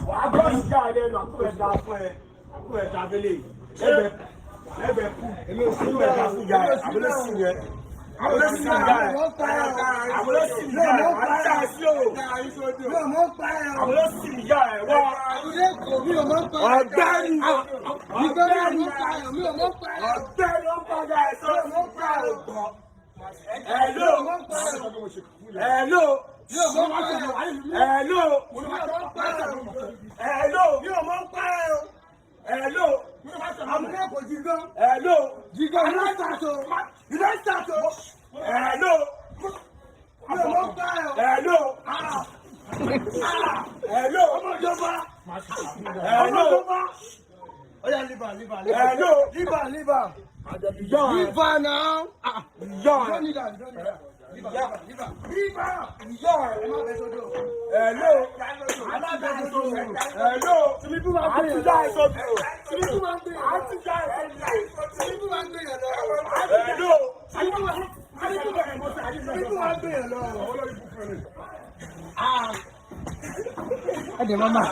Wàá gbọ́ ìjà ẹ lẹ́nu àkúrò ẹ̀ dá fún ẹ àkúrò ẹ̀ dá fẹ́lẹ̀ lẹ́gbẹ̀ẹ́ lẹ́gbẹ̀ẹ́ kú àkúrò ẹ̀ dá fún ìyá ẹ̀ àbúlé sí yẹn àbúlé sí ìyá ẹ̀ àbúlé sí ìyá ẹ̀ wàá já ẹ sí o àbúlé sí ìyá ẹ̀ wá. Ọ̀gbẹ́ni ọ̀gbẹ́ni ọ̀gbẹ́ni ó ń padà ẹ̀ sọ́ọ́ ọ̀gbọ́n. Hello. Hello. Hello. Hello. Hello. Hello. Hello. Hello. Hello. Hello. Oya, leave am, leave am. Hello. Leave am, leave am. Ìyá ẹ̀. Leave am now. Ah, Ìyá you ẹ̀. don't need am, you don't need am. Leave am, leave am, leave am. Ìyá ẹ̀. Ẹ má bẹ sódò. Hello. Ẹ má bẹ sódò. Hello. Tinubu máa gbé Àti yẹn já lọ. ẹ sódò. Tinubu máa gbé yẹn lọ. Àti já ẹ sódò. Tinubu máa gbé yẹn lọ. Hello. Tinubu máa gbé yẹn lọ. Ẹ dẹ̀ mama.